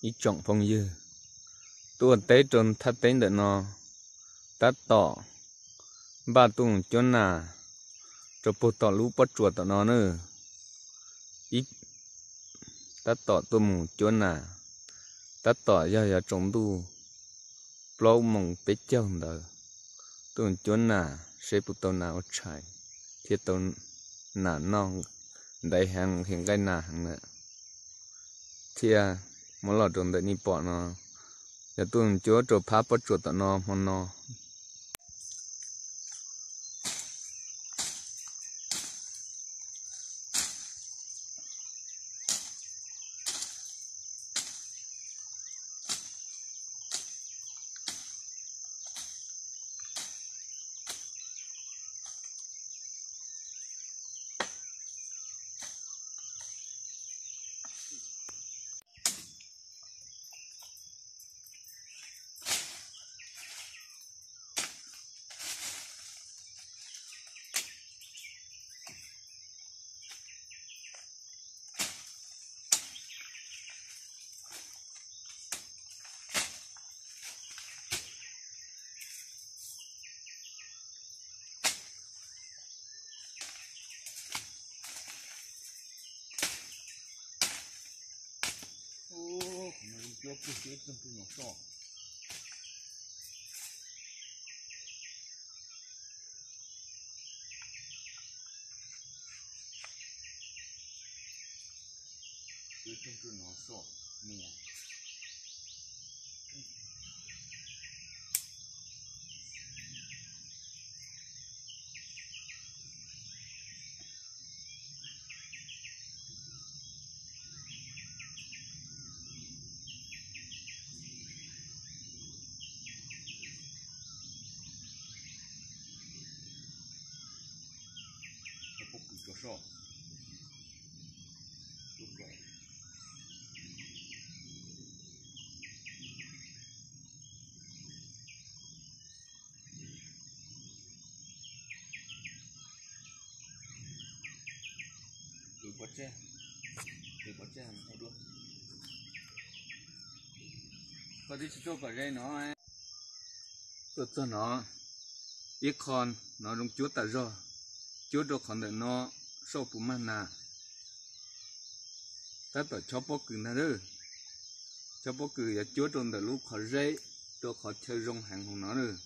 Ib tsoom phooj ywg, tuaj teb rau thaj teb ntawm no, tab tom npaj tuaj mus cuab nas rau puag tom lub pob tsuas tom no na. Ib, tab tom tuaj mus cuab nas, tab tom yog yuav tsaus ntuj plaub moos peb caug ntawd, tuaj mus cuab nas seb puas tau nas ua tshais thiab tau nas noj, ntev heev, nqhis nqaij nas heev lawm, thiaj muab los rau ntawm nej pom no. Yog tuaj mus cuab rau phab pob tsuas tom no hmo no. Koj twb tsis tuaj kom ze no. Tuaj txog no, ib qho no zoo cuab tas zog, cuab rau qhov ntawm no soj puas mag nas. Tab tom chob pob kws ntag lawm. Chob pob kws yuav cuab rau ntawm lub qhov zeb, rau qhov chaw zoo heev hauv no lawm.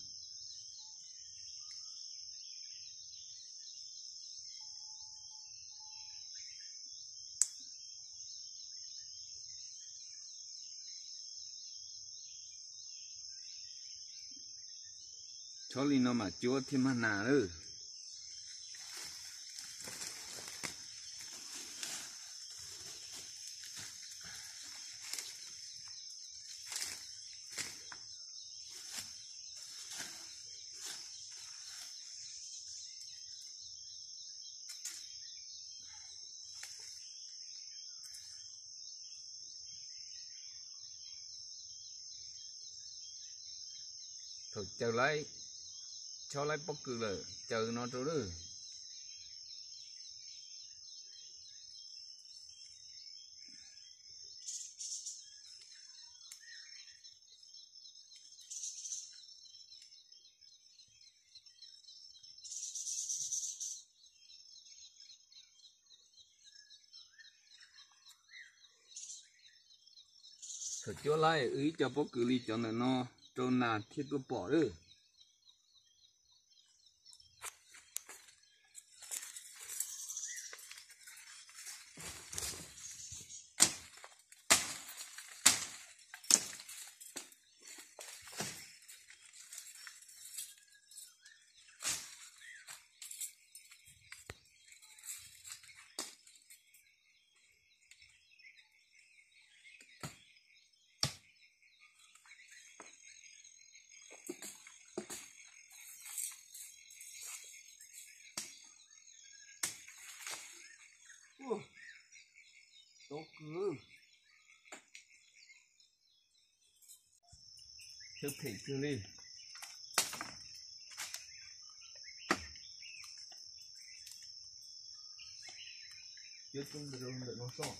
Chob li no mas cuab thiaj mag nas lawm. Thaum caws laib, chob laib pob kws lawm caws no rau lawm. Thaum cuab laib wb ib co pob kws li cov ntawm no rau nas thiaj tuaj pom lawm. Tau kawg. Siab phem kawg li. Cuab coob rau ntawm no soj.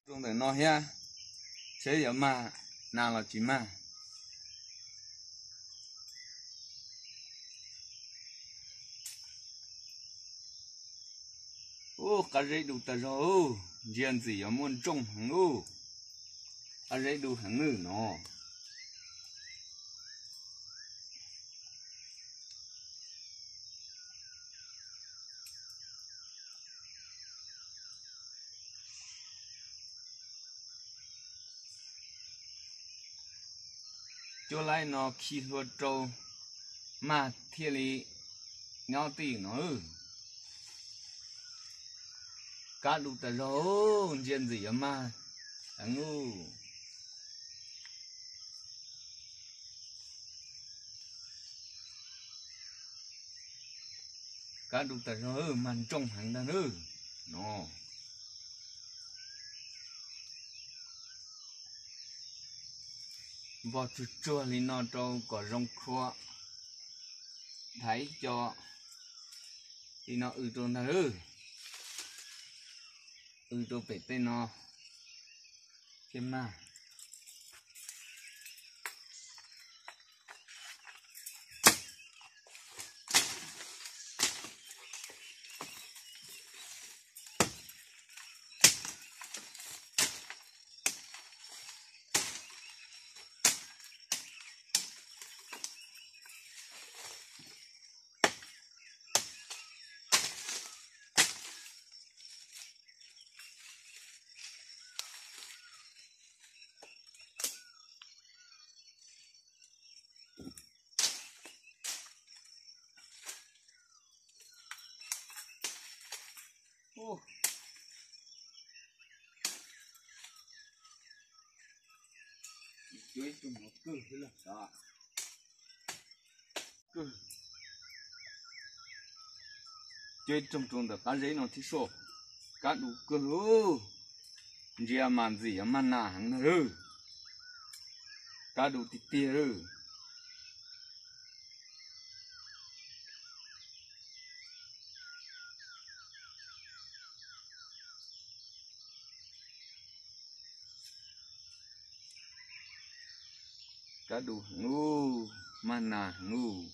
Rau ntawm no thiab, seb yuav mag nas los tsis mag. Ub, qab zeb du tag zog, ntsia ntxim yuav muaj ntsooj heev ub. Qab zeb du heev lawm no. Cuab laib no khi hlua rau mag thiaj li nyob tij no. Kab du tas zog, ntsia ntxim yuav mag heev ub. Kab du tas zog, mag ntsooj heev ntag no. Npog tsuag tsuag li no rau kom zoo khua. Thaiv ib co li no w rau ntag, w rau pem tej no thiaj mag. Cuab ib rooj rau ntawm qab zeb no thiab soj. Kab du kawg, ntsia mas ntxim yuav mag nas heev ntag lawm. Kab du tiag tiag lawm. Kab du heev ub, mag nas heev ub.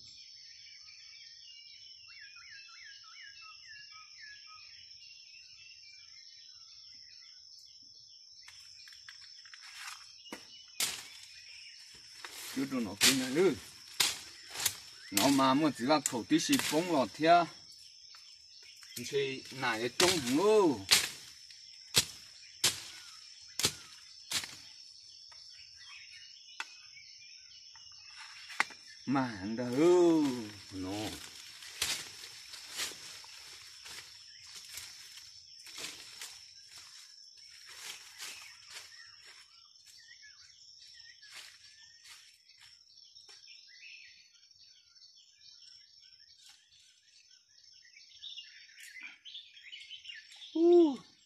Cuab rau no kub ntag lawm. No mas muaj txiv vaj khaum tib si poob los thiab, ntshe nas yuav coob heev ub. Mag heev ntag no.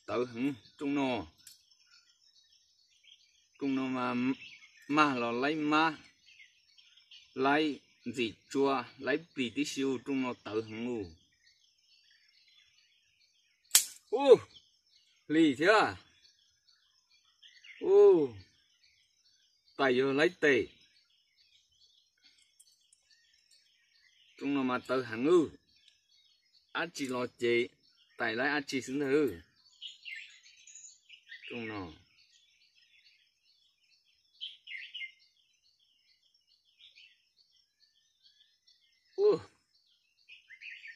Tawv heev rooj no. Rooj no mas mag los laib mab, laib ntxim tsua, laib plis tib si ub, rooj no tawv heev ub. Ub, hlis thiab. Ub, tais yog laib tes. Rooj no mas tawv heev ub. Dab tsi los ces tais laib dab tsi xwb ntag. Rooj no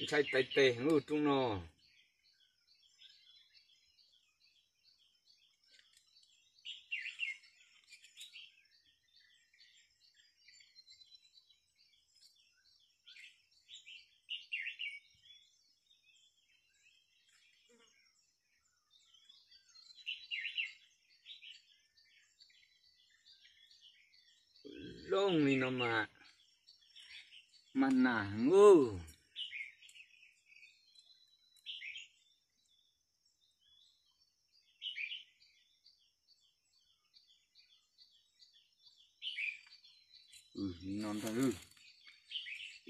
ntshai tais tes heev ub rooj no. Looj li no mas, mas nas heev ub. Li no ntag,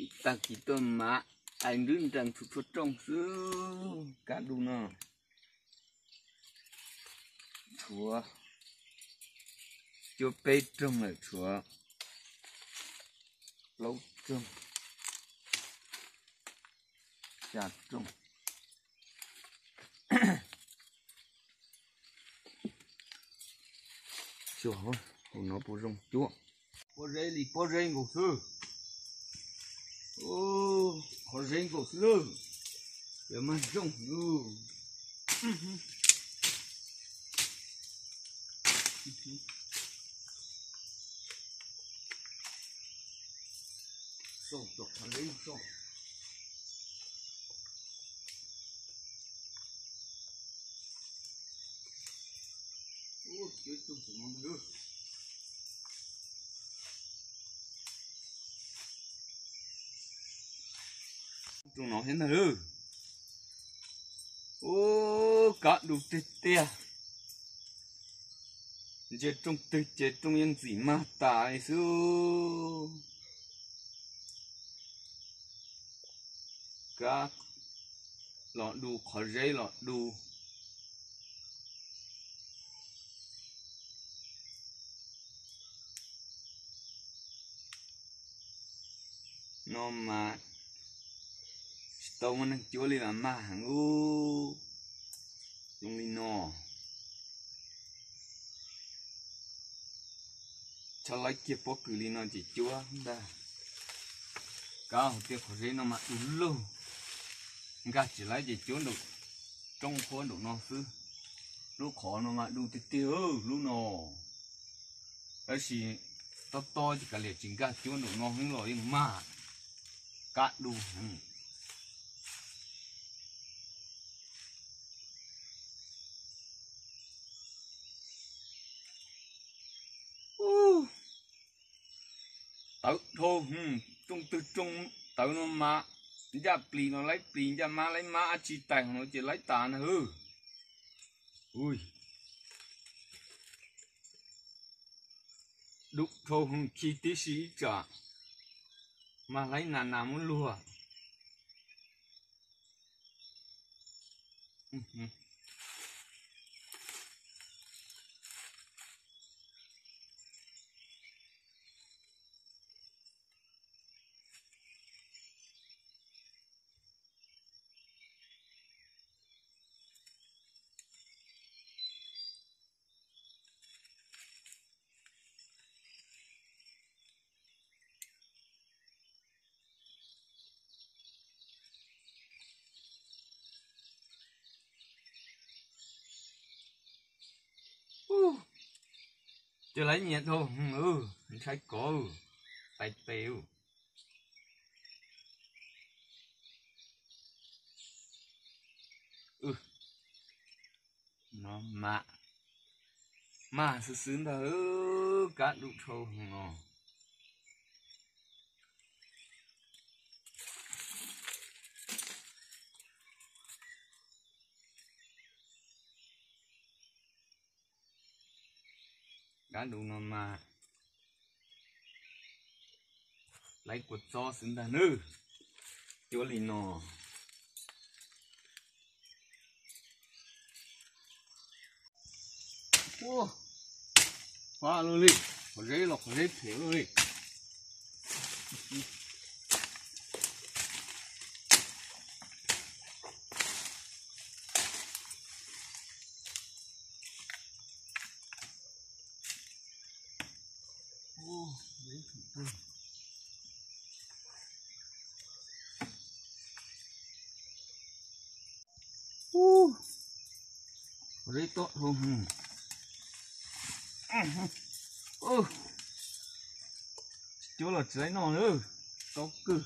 ib tag kis tuaj mas tais nrwb nrees txhua txhua rooj xwb, kab du no. Tshuav cuaj peb rooj lawm, tshuav plaub rooj, xya rooj. Xyov hauv no puas zoo cuab. Pob zeb li pob zeb nkaus xwb. Qhov zeb nkaus xwb lawm. Yog mas zoo. Xauj tom qhov zeb xauj. Rooj no thiab ntag. Ub, kab du tiag tiag. Ntsia rooj twg ces rooj yeej ntxim mag tas li xwb. Kab los du, qhov zeb los du. No mas tsis tau muaj neeg cuab li mas mag heev ub. Zoo li no, tshab laib kiag pob kws li no ces cuab ntag. Kab hauv tiaj qhov zeb no mas du lug, nkag tsis laib ces cuab nraum roob qhuab nraum no xwb. Lub qhov no mas du tiag tiag lub no. Tab sis tob tob ces kav liam tsis nkag, cuab nraum no xwb los yeej mag, kab du heev. Tawv dhau, rooj twg rooj tawv no mas ncaj plis los laib plis, ncaj mab laib mab, dab tsi tais hauv no ces laib tas ntag. Ui, dub dhau hwv, khi tib si ib tsam mag laib nas nas muab luag. Ces lawv nyiam dhau, ntshai kov, tais tes. No mas mag xwb xwb ntag, kab dub dhau no. Kab dub no mas laib kua txob xwb ntag nawb. Cuab li no. Ua, fab luaj li, qhov zeb los qhov zeb phem luaj li. Ub, zeb tob dhau. Cuab los tsis laib noj lawm, tob kawg.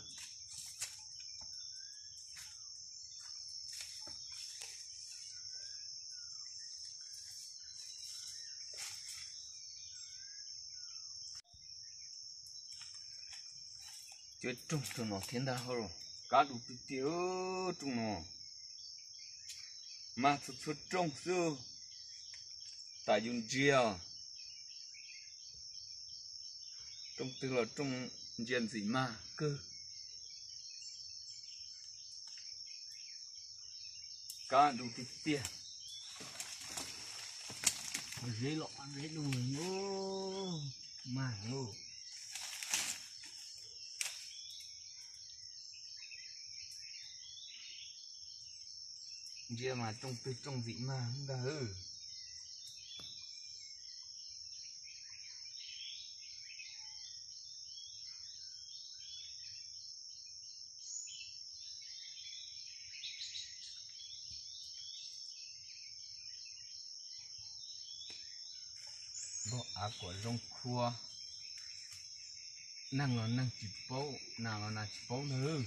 Cuab rooj rooj no thiab ntag hauj lwm, kab du tiag tiag rooj no. Mag txhua txhua rooj xwb, tas yus ntsia. Rooj twg los rooj ntsia ntxim mag kawg. Kab du tiag tiag. Zeb los zeb dua, mag lauj. Ntsia mas rooj twg rooj vim mag ntag. Npog av kom zoo khua, neeg los neeg tsis paub, nas los nas tsis paub ntag.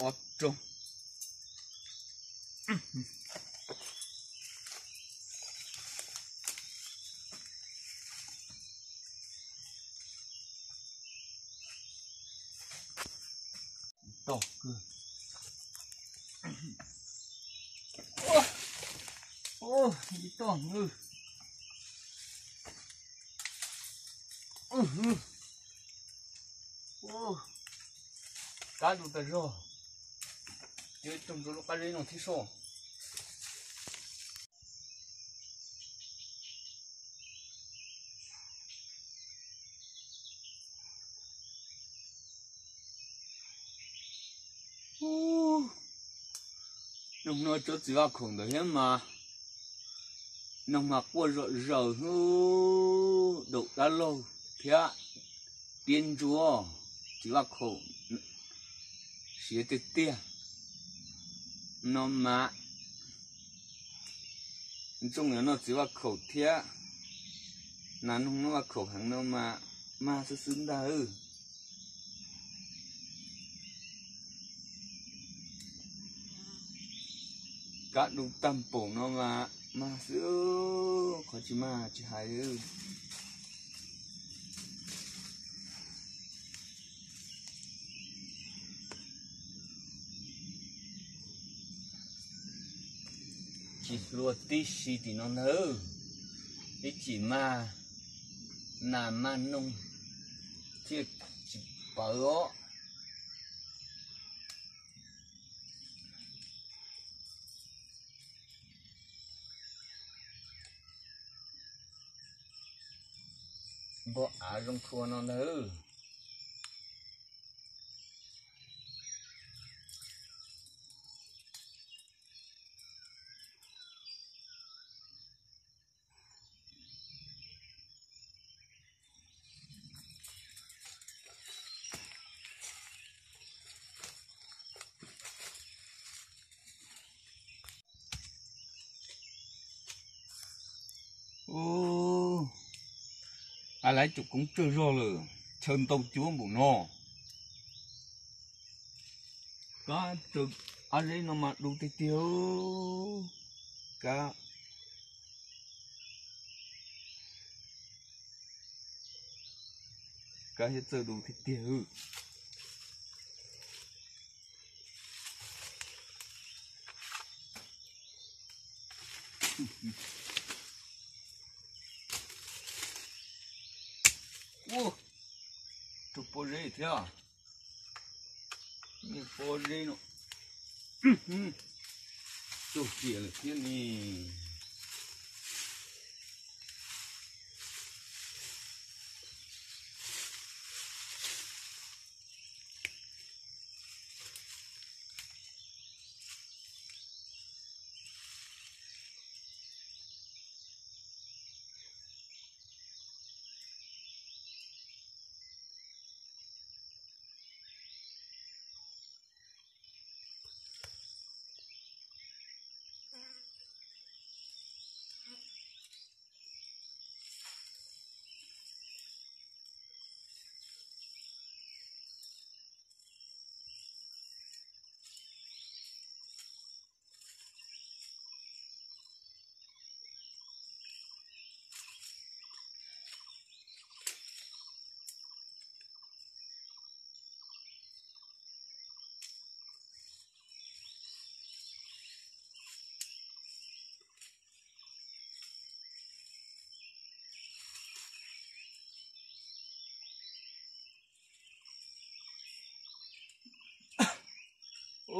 Ob rooj. Tog kawg. Ib tog. Kab du tas zog. Ces rooj rau lub qab zeb no thiab soj. Noog no cov txiv vaj khaum ntawd thiab mas, noog mas quaj zom zaws, daum dab laug thiab tiab ntsuab, txiv vaj khaum siav tiag tiag no mas. Ntsooj yuav noj txiv vaj khaum thiab, nas noog noj vaj khaum heev no mas mag xwb xwb ntag. Kab du tag npaum no mas mag xwb, qhov tsis mag tsis hais. Tsis hlua tib si tim no ntag. Ib chim mag nas mag noog thiaj tsis pawv os. Npog av zoo khua no ntag. Ub, a laiv cum koob tsawg zog lawm, chaw ntau cuab npaum no. Kab txawj, ab zeb no mas du tiag tiag. Kab, kab thiab txawj du tiag tiag. Ua, rau pob zeb thiab. Pob zeb no tug tiag lawm thiab ne.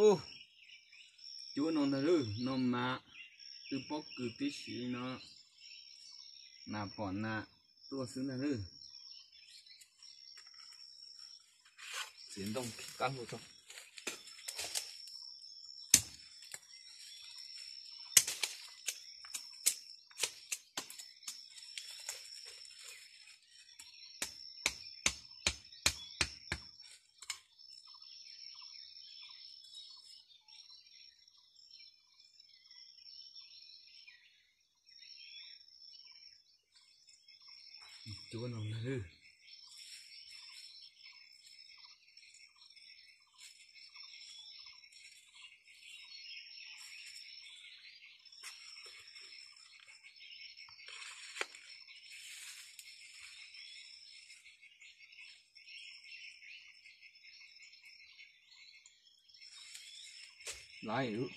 Ub, cuab no ntag lawm, no mas twb pob kws tib si no, nas pom nas tuaj xwb ntag lawm. Txiav ntoo qab hluas tso. Cuab no ntag lawm. Laiv.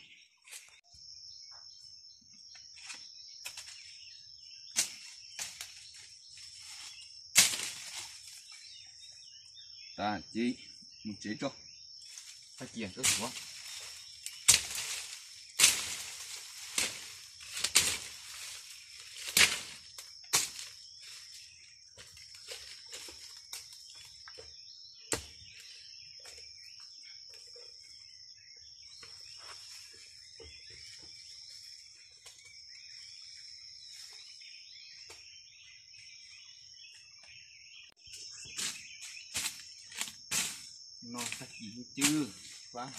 Tas ces mus tsev tso, tag kis koj tuav. No tag kis cwb pab.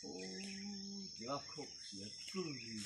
Ub, cov khaum siav kawg li.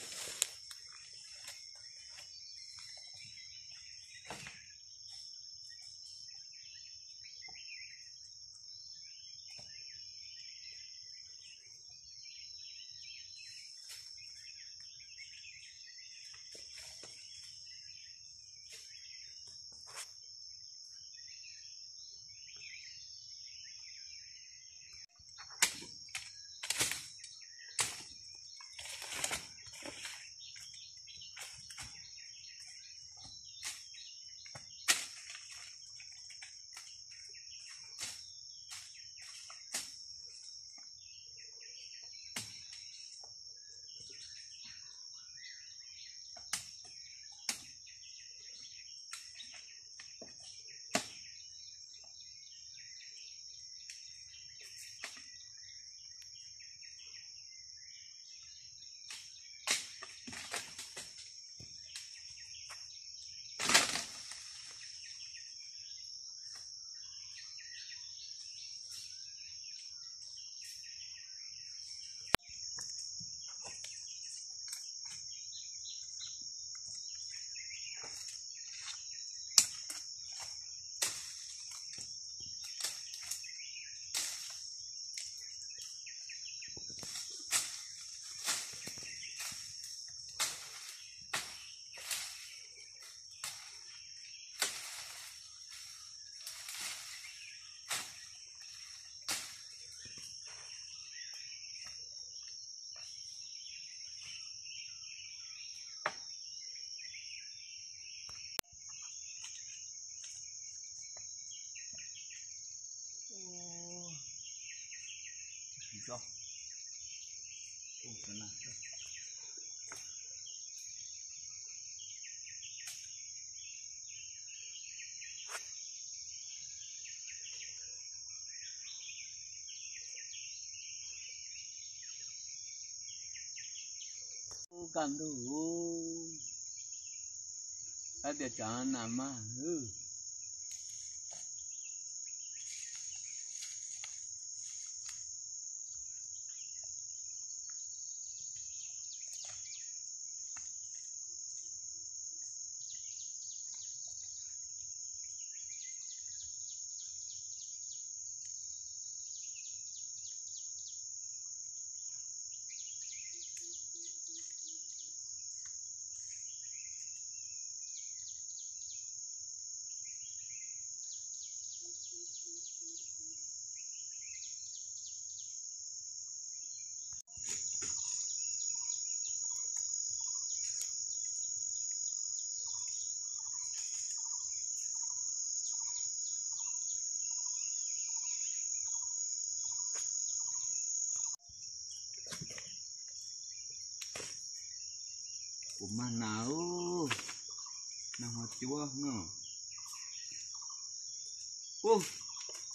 Kaj ntug, hais tias tsav nas mas hwb. Mag nas, nas ho cuab no. Ub,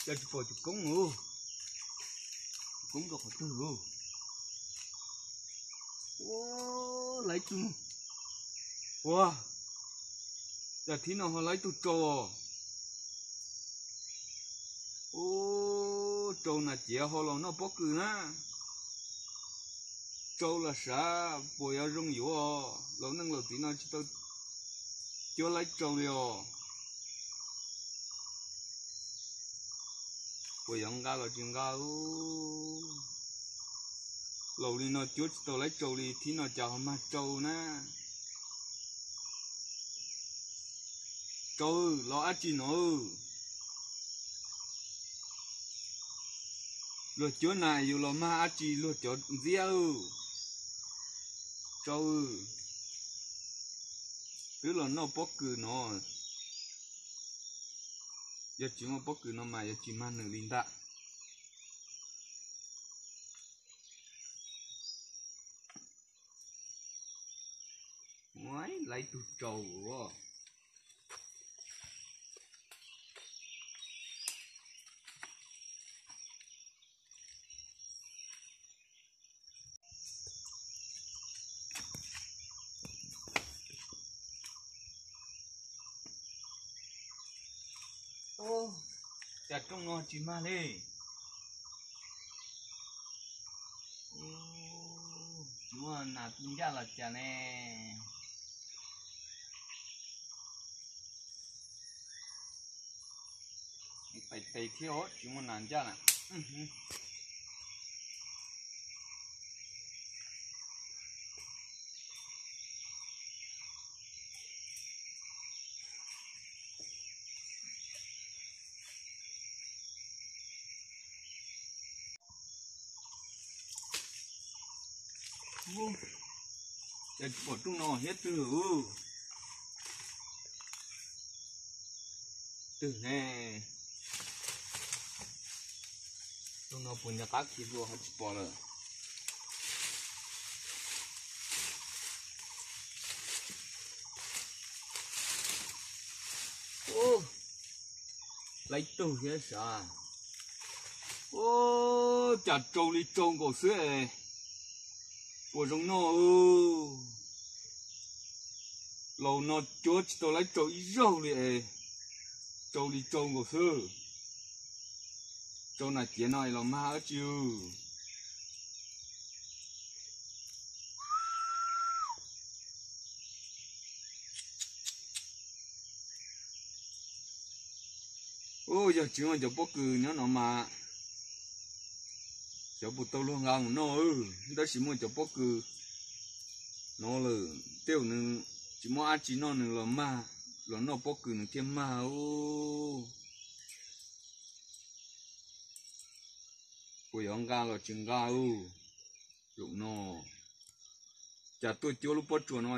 cas tsis pom tus koob, tus koob rau qhov twg? Ub, lawv ib tug, ua, cas thib no ho lawv ib tug rau os. Ub, rau nas ciav ho los noj pob kws na. Rau los sav puas yuav zoo yuav, laus neej laus txiv no tsis tau cuab lawv rau li os. Puas yuav nqa los tsis nqa? Laus li no cuab tsis tau lawv rau li, thib no cas ho mag rau na. Rau los dab tsi no? Luag cuab nas yus los mag dab tsi luag cov ntxiab? Rau, twb los noj pob kws no. Yog tsis muaj pob kws no mas yuav tsis mag nws li ntag. Lawv ib tug rau. Ub, cas rooj no tsis mag li. Ub, tsis muaj nas tu ncaj los cas ne. Pais tes thiab os, tsis muaj nas ncaj na. Ub, cas tsis pom rooj no thiab twg? Twg ne? Rooj no puas nco qab khi hlua ho tsis pom lawm. Ub, lawv ib tug thiab sav. Ub, cas rau li rau nkaus xwb es puas zoo noj? Laus no cuab tsis tau lawv rau ib zaug li es, rau li rau nkaus xwb. Rau nas ciav no es los mag dab tsi? Ub, yog tsis muaj cov pob kws nyob no mas xyov puas tau luag nqa mus noj, tab sis muaj cov pob kws no lawm tej zaum nws tsis muaj dab tsi noj nws los mag, los noj pob kws nws thiaj mag. Puas yuav nqa los tsis nqa? Zaum no cas tuaj cuab lub pob tsuas no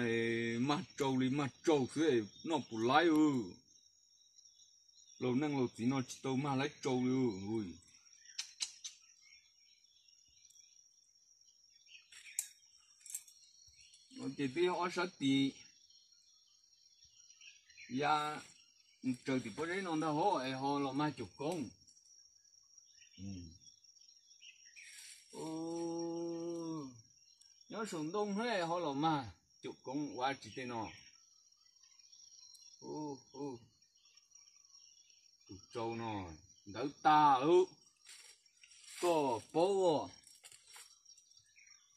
mag rau li mag rau xwb, noj puas laib? Laus neej laus txiv no tsis tau mag laib rau li. Ces twb yog ob sab tim ya raws tim pob zeb no ntag hov es ho los mag caum koob. Nyob saum ntoo hab ho los mag caum koob ua tsis tej no. Tus tsau no ntawv tag lawm, koj paub os.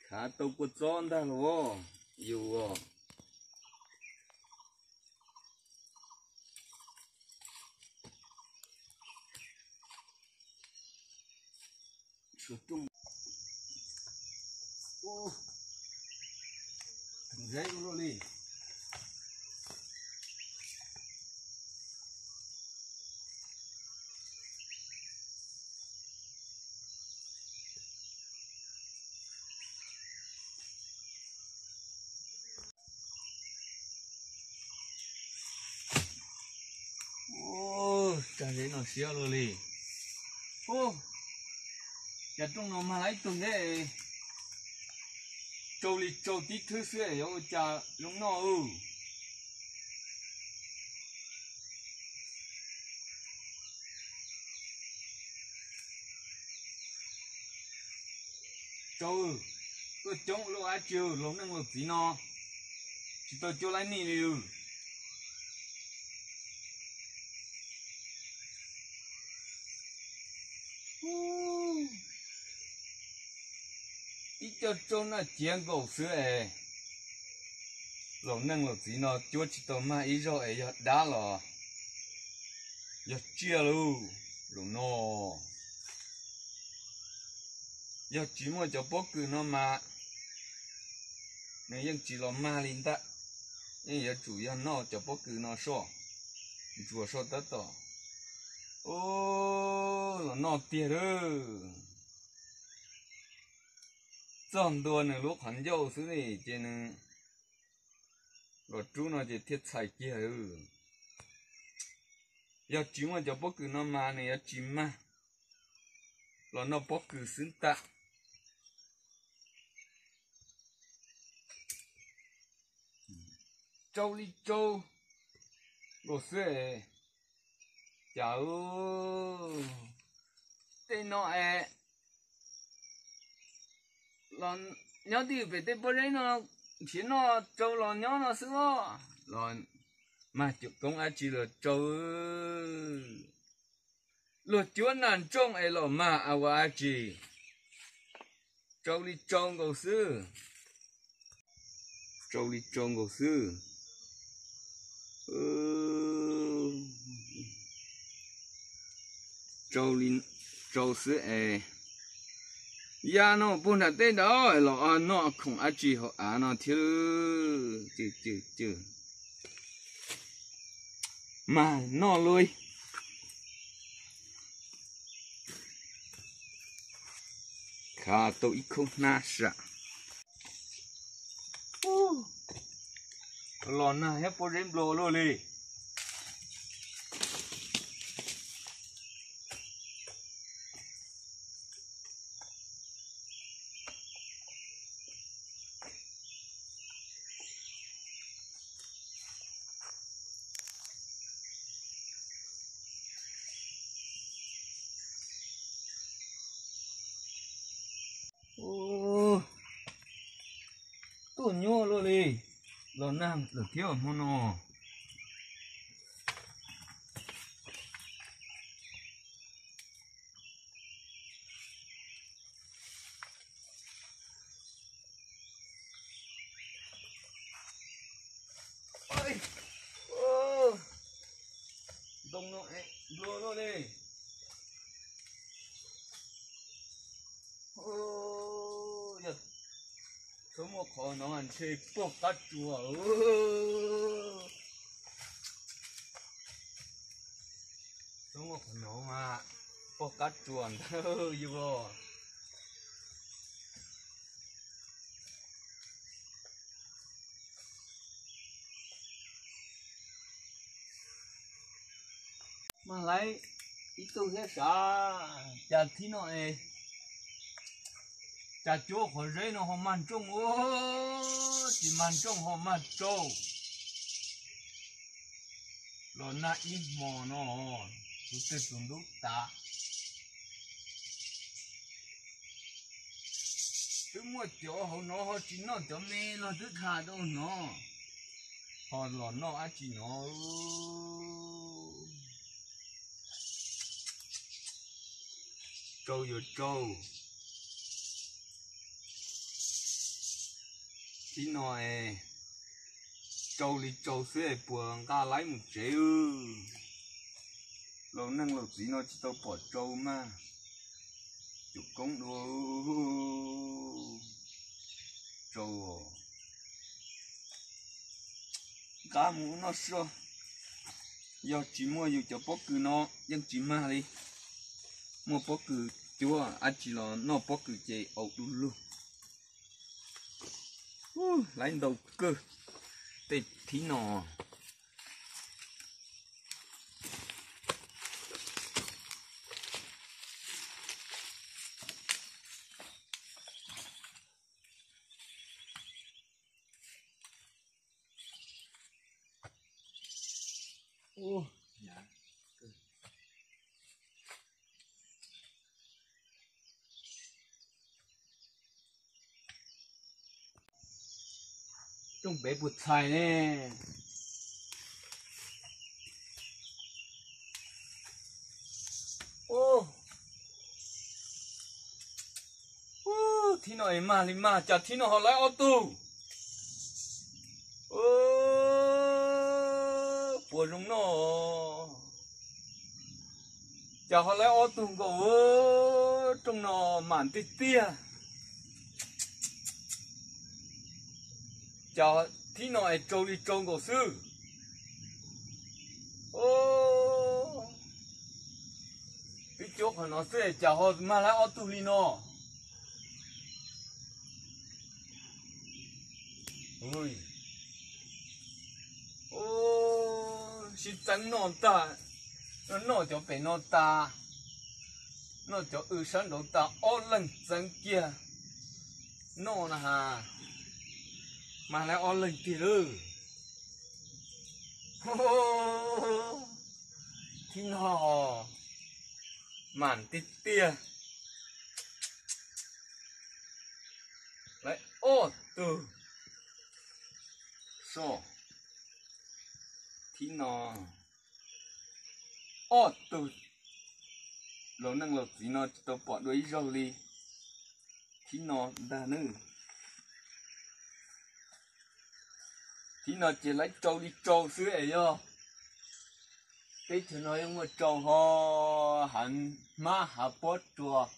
Khav tau kua txob ntag los yus os. Ub, tsag zeb no siab luaj li. Ub, cas rooj no mag laib tug nteb. Tsau li tsau tib thwb xwb es yuav ua cas zoo noj. Tsau, tuaj coob luaj dab tsi, laus neej laus txiv no tsis tau cuab laib nij li. Ib co tsau noj ciav nkaus xwb es laus neej laus txiv no cuab tsis tau mag ib zaug es yog dab los yog tsiaj lauj. Zaum no yog tsis muaj cov pob kws no mas nws yeej tsis los mag li ntag. Yeej yuav tsum yog noj cov pob kws no soj, ntsuas soj tab tom. Ub, los noj tiag lauj. Txog ntua nws lub qhov ncauj xwb ces nws los rub no ces thiaj txhais kiag. Yog tsis muaj cov pob kws no mas nws yuav tsis mag, los noj pob kws xwb ntag. Tsau li tsau nkaus xwb. Cas tej no es los nyob twj ywm pem tej pob zeb no nrhiav noj tsau los nyob no xwb os. Los mag cuam koob dab tsi los tsau. Luag cuab nas ntsooj es los mag ua dab tsi? Tsau li tsau nkaus xwb. Tsau li tsau nkaus xwb. Tsau li tsau xwb es. Ya no puag nram tej ntawd los noj khoom dab tsi hauv av no thiab. Cw cw cw. Mag noj lauj. Khav tau ib khub hnab sam. Los nag thiab pob zeb nplua luaj li. Tuaj nyuaj luaj li, los nag lawm thiab hmo no. Ntoo no nplua luaj li. Yog txhob muaj qhov no ntshe pog qab tsuas. Txhob muaj qhov no mas pog qab tsuas ntag yus. Mag laib ib tug thiab sav, cas thib no es cas cuab qhov zeb no ho mag ntsooj ua, tsis mag ntsooj ho mag tsau. Los nag ib hmo no, tus twg tus ntub tas. Twb muaj cov hauv no ho tsis noj, cov me no twb tham rau no, ho los noj dab tsi no. Tsau yuav tsau. Thib no es tsau li tsau xwb es puas nqa laib mus tsev. Laus neej laus txiv no tsis tau pom tsau mas, cuam koob dua tsau. Nqa mus noj soj, yog tsis muaj yus cov pob kws no yeej tsis mag li. Muaj pob kws cuab dab tsi los noj pob kws ces au du lug. Laib ntau kawg tej thib no. Rooj pem puas txhais ne? Thib no es mag li mag, cas thib no ho lawv ob tug. Puas zoo noj, cas ho lawv ob tug nkaus. Rooj no mam tiag tiag. Cas thib no es tsau li tsau nkaus xwb. Twb cuab qhov no xwb es cas ho mag lawv ob tug li no. Sib txeeb noj tag, noj cov pem no tas, noj cov w sab nraud tas, ob leeg txeeb kiag noj na has, mag lawv ob leeg tiag lawm. Thib no mam tiag tiag. Lawv ob tug. So, thib no ob tug. Laus neej laus txiv no tsis tau pom dua ib zaug li. Thib no ntag nawb. Thib no ces lawv tsau li tsau xwb es yog teb chaws no yeej muaj tsau ho hav hmab hav pob tsuas,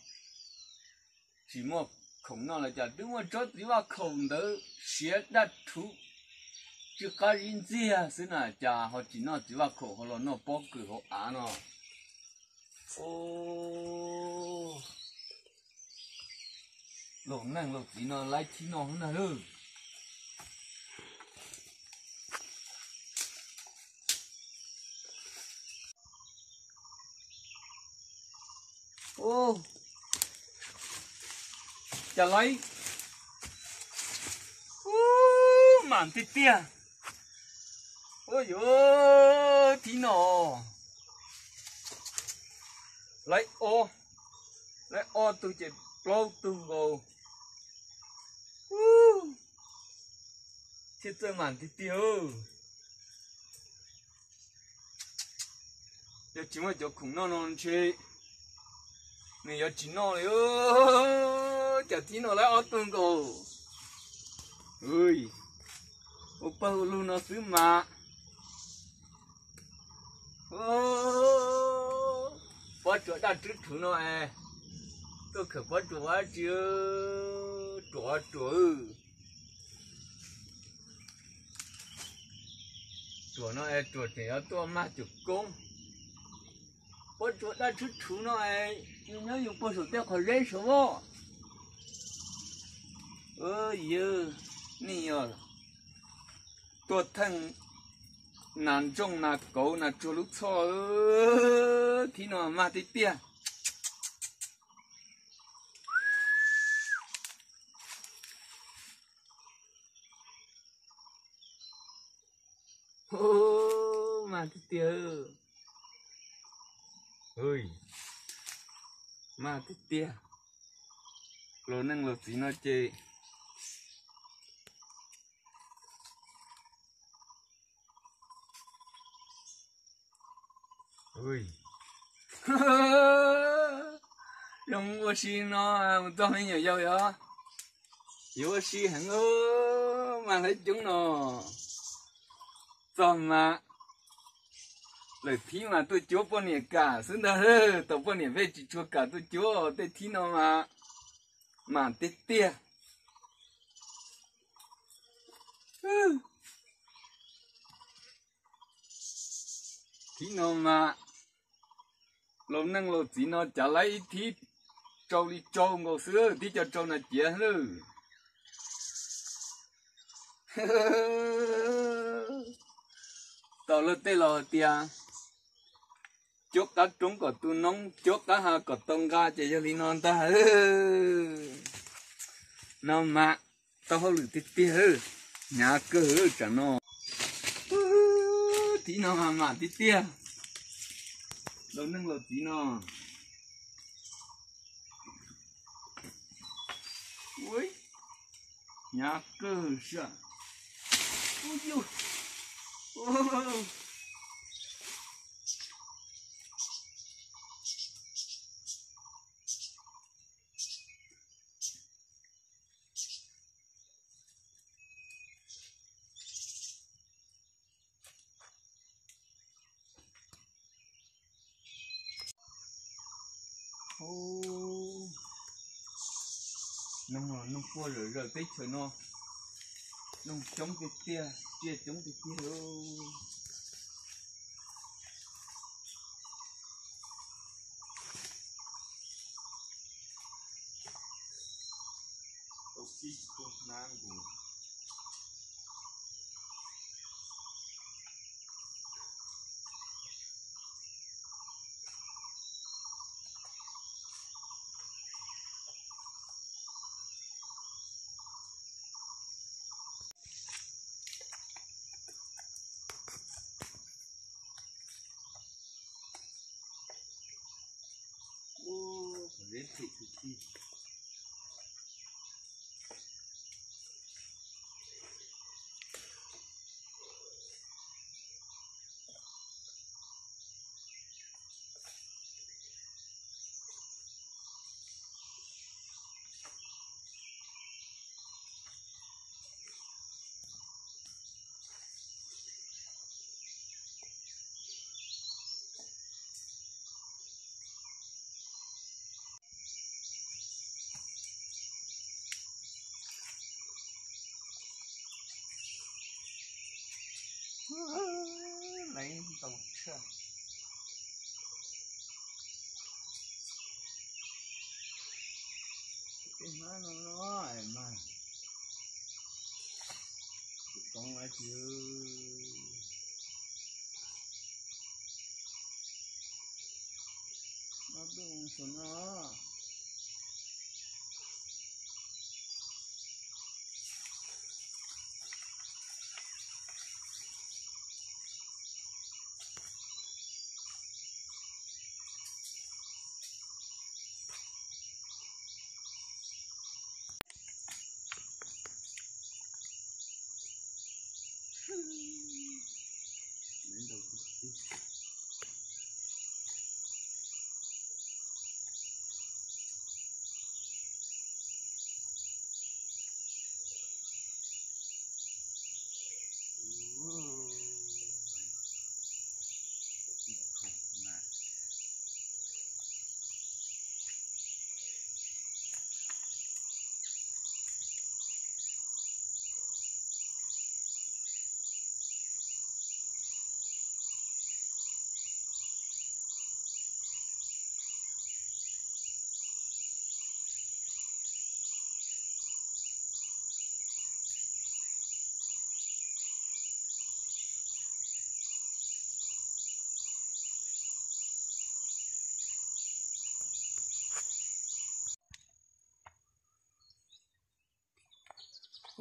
tsis muaj khoom noj los cas twb muaj tsob txiv vaj khaum ntawd siav daj rhuv tsw qab zib ntxiag xwb na, cas ho tsis noj txiv vaj khaum ho los noj pob kws hauv av no. Laus neej laus txiv no laib thib no na lawm. Cas laib, mam tiag tiag. Ua yuav thib no laib ob, laib ob tug ces plaub tug nkaus. Thiaj txawj mam tiag tiag. Yog tsis muaj cov khoom noj no ntshe nws yuav tsis noj li. Cas thib no laib ob tug nkaus. Ua pawg ua lug no xwb mas. Pob tsuas daj rhuv rhuv no es tuaj khawm pob tsuas ua dab tsi, ruam ruam. Ruam no es ruam tseem yuav tuaj mag cuam koob. Pob tsuas daj rhuv rhuv no es yus nyob yus puag saum tej qhov zeb saud. Yawg, nej yog tuaj theej nas ntsooj nas kauv nas tsuag lub txhoj, thib no mag tiag tiag. Mag tiag tiag. Mag tiag tiag. Laus neej laus txiv no ces zoo ua si no, mus txog me nyuam yaus yog yuav ua si heev, mag lawv coob no. Txog mas lawm thib mas tuaj cuab poj niam kam xwb ntag, tau poj niam pheej tsis tshua kam tuaj cuab tej thib no mas, mas tiag tiag. Thib no mas laus neej laus txiv no cav laib ib thib tsau li tsau nkaus xwb, tib co tsau na ciav lawm. Tau luag tej laus hais tias cuab qab roob kom tu noob, cuab qab hav kom tau nqa, ces yog li no ntag. No mas tau hauj lwm tiag tiag, hnyav kawg tsam no. Txiv no mas mam tiag tiag, laus neej laus txiv no. Ui, hnyav kawg siab. Ui, yu. Noog, noog puag zawm zawm teb chaws no, noog coob tiag tiag, tsiaj coob tiag tiag. Leej ntau tshaj. Tej hmab no no mas tsis toob dab tsi. Hmab dub xwb no.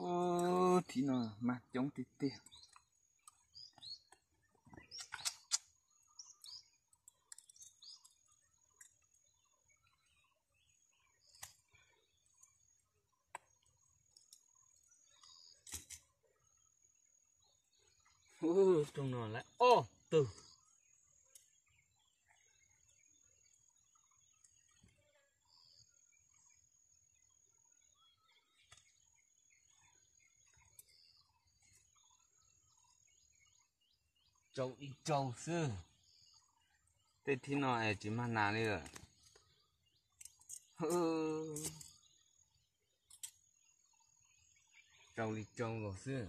Ub, thib no mas coob tiag tiag. Ub, rooj no lawm ob tug. Rau ib rau xwb. Tej thib no es tsis mag nas li lawm. Rau li rau los xwb.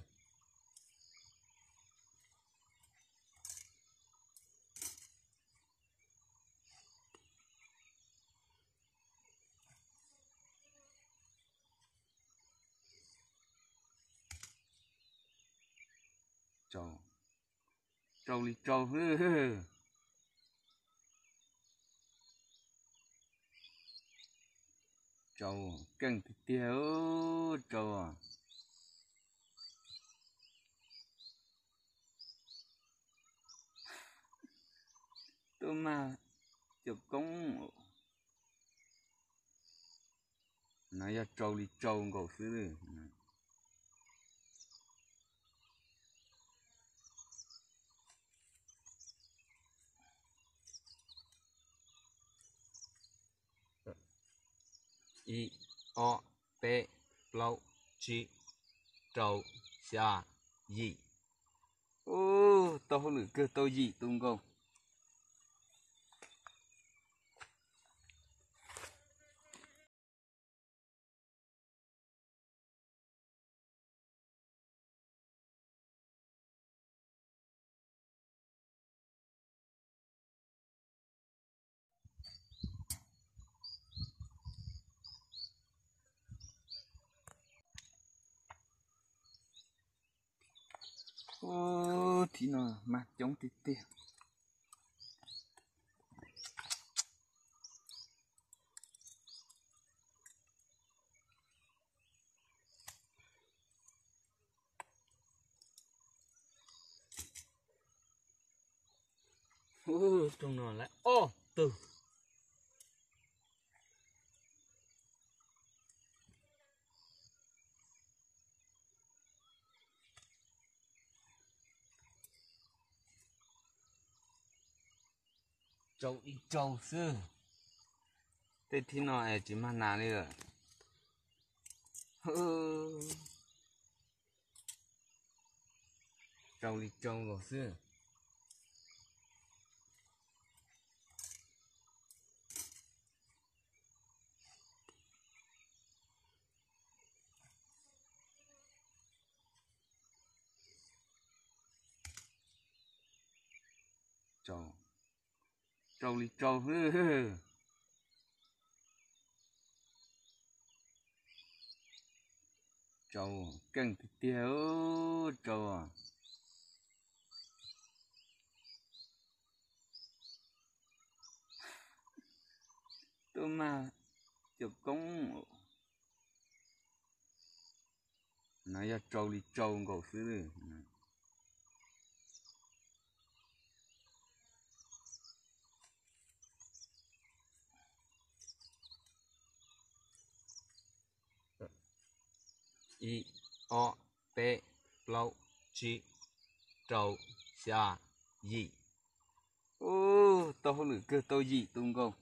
Rau, rau li rau xwb. Rau keej tiag tiag, rau. Tub mag cov koob no yog tsau li tsau nkaus xwb. Ib, ob, peb, plaub, tsib, rau, xya, yim. Ub, tau hauj lwm kawg, tau yim tus nkaus. Ub, thib no mag coob tiag tiag. Ub, rooj no lawm ob tug. Tsau li tsau xwb. Tej thib no es tsis mag nas li lawm. Tsau li tsau los xwb. Tsau li tsau xwb. Tsau keej tiag tiag, tsau. Tub mag cov koob no yog tsau li tsau nkaus xwb. Ib, ob, peb, plaub, tsib, rau, xya, yim. Ub, tau hauj lwm kawg, tau yim tus nkaus.